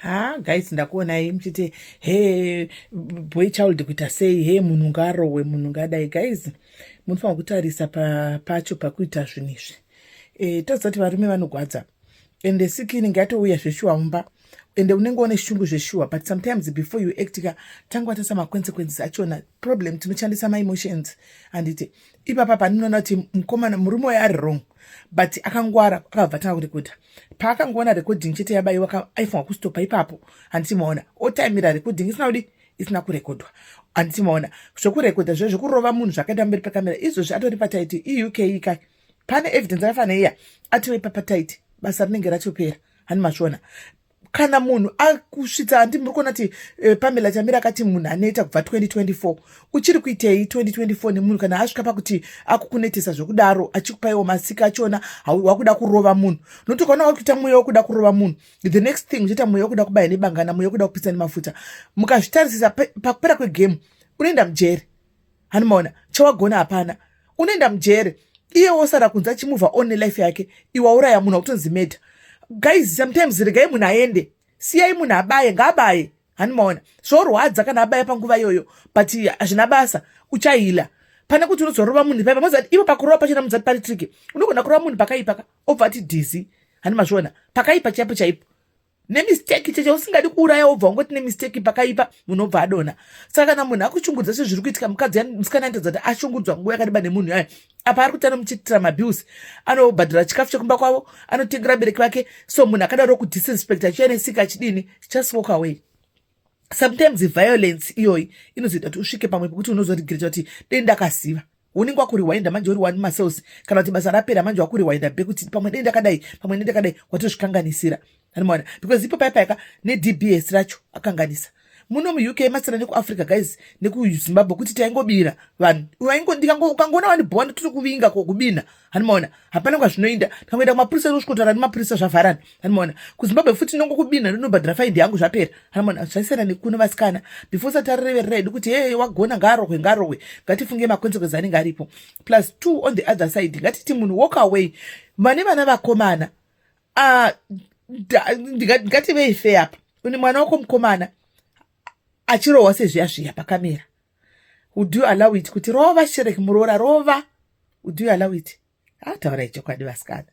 Ha guys, ndakuonai muchiti, "He, boy child kuita sei? He, munhu ngaarohwe, munhu ngadai." Guys, munofanira kutarisa pacho pakuita zvinhu izvi. Toziva kuti varume vanogwadza, ende siki inenge yatouya zveshuwa mumba, ende unenge une shungu zveshuwa. But sometimes before you act ka, tanga watarisa maconsequences achona. Problem, tinoshandisa maemotions, handiti? Ipapa pandinoona kuti mukomana, murume uyo ari wrong, but akangwara, akabva tanga kurekodha. Paakangoona recording chete yabayiwa, aifanwa kustopa ipapo, handiti maona? Otaimira recording isina kudi, isina kurekodwa, handiti maona? Zvokurekodha zvo zvokurova munhu zvakaita mberi pekamera izvozvi, atori pataiti eUK ikai pane evidence yakafanira iya, atove papataiti, basa rinenge ratopera, hani mazviona? Kana munhu akusvitsa, handi muri kuona kuti Pamela Chamira akati munhu anoita kubva 2024, uchiri kuitei 2024 nemunhu? Kana asvika pakuti akukunetesa zvokudaro, achikupaiwo masika achona, wakuda kurova munhu, nokuti ukaona wakuita mweya wekuda kurova munhu, the next thing uchaita mweya wekuda kubaya nebangana, mweya wekuda kupisa nemafuta. Mukazvitarisisa, pakupera kwegame unoenda mujere, hani maona? Chawagona hapana, unoenda mujere, iye wosara kunze achimuvha on nelife yake. Iwauraya munhu, wakutonzi murder. Guys, sometimes regai munhu aende, siyai munhu abaye, ngaabaye, hani maona? Zvorwadza kana abaya panguva iyoyo, but hazvina basa, uchaheala. Pane kuti unozorova munhu paipa, mozati ivo pakurova pachona muzati pari tricky. Unogona kurova munhu pakaipa ka, obva ati dhizi, hani mazviona? Pakaipa chaipo chaipo, nemistake cheche usingadi kuuraya, wobva wangoti nemistake pakaipa, munhu obva adonha. Saka kana munhu akushungudza sezviri kuitika mukadzi, musikana anotaridza kuti ashungudzwa nguva yakadeba nemunhu yayo. Apa ari kuti anomuchitira mabills, anobhadhara chikafu chekumba kwavo, anotengera vabereki vake. So munhu akadaro kudisrespect, achiuya nesika, achidini, just walk away. Sometimes violence iyoyi inozoita kuti usvike pamwe pekuti unozoregreta kuti dei ndakaziva. Unenge wakuriwinda manje, uri one macells, kana kuti basa rapera manje, wakuriwinda back kuti pamwe dei ndakadai, pamwe dei ndakadai, watozvikanganisira, anomaona? Because ipo paipaika neDBS racho akanganisa. Muno muUK masiyana nekuAfrica, guys, nekuZimbabwe, kuti taingobira vanhu. Ukangoona vanibhowa, tiri kuvinga kubina, hanimaona? Hapana kwazvinoinda. Tikangoenda kumapurisa, nosvikotaura nemapurisa, zvavharana, hanimaona? KuZimbabwe futi nongokubina, ndinobhadhara faindi yangu, zvapera, hanimaona? Zvasiyana nekuno. Vasikana, before usati areverera hedu kuti, "Hey, wagona, ngaarohwe, ngaarohwe," ngatifunge maconsequences anenge aripo. Plus two, on the other side, ngatiti munhu walk away, vane vana vakomana, ngativei fair apa. Une mwana wako mukomana achirohwa sezviya zviya pakamera, would you allow it kuti rova shereki, muroora rova? Would you allow it? Ataurai chokwadi, vasikana.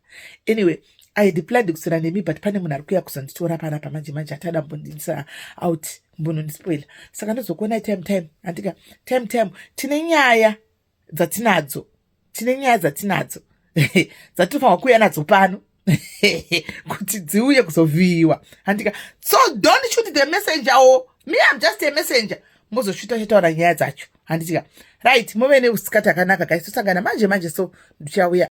Anyway, I had planned kuswera nemi, but pane munhu ari kuuya kuzonditora panapa manje manje, atada mbondisa out, mbonondispoila. Saka ndozokuonai time time, handika? Time time, tine nyaya dzatinadzo, tine nyaya dzatinadzo dzatinofanirwa kuuya nadzo pano kuti dziuye kuzovhiyiwa, handika? So don't shoot the messenger o. Me, am just a messenger. Mozoshuta chitaura nyaya dzacho, handitika? Right, muve neusikati akanaka, guys. Tosangana manje manje, so ndichauya.